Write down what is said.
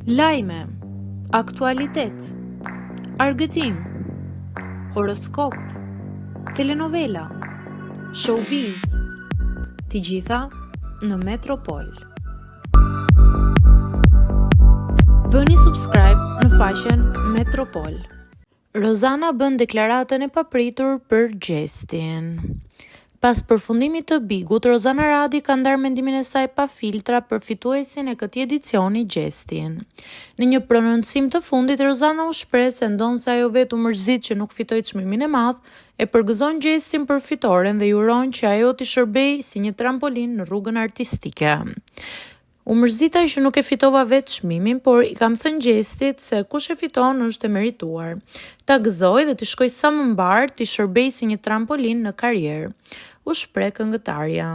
Lajme, aktualitet, argëtim, horoskop, telenovela, showbiz, të gjitha në Metropol. Bëni subscribe në faqen Metropol. Rozana bën deklaratën e papritur për Gjestin. Pas përfundimit të Bigut, Rozana Radi ka ndarë mendimin e saj pa filtra për fituesin e këtij edicioni, Gjestin. Në një prononcim të fundit, Rozana u shpreh se ndonëse ajo vetë u mërzit që nuk fitoi çmimin e madh, e përgëzon Gjestin për fitoren dhe i uron që ajo t'i shërbejë si një trampolinë në rrugën artistike. U mërzita që nuk e fitova vetë çmimin, por i kam thënë Gjestit se kush e fiton është e merituar. Ta gëzojë dhe t'i shkojë sa më mbarë, t'i shërbejë si një trampolinë në karrierë, u shpreh këngëtarja.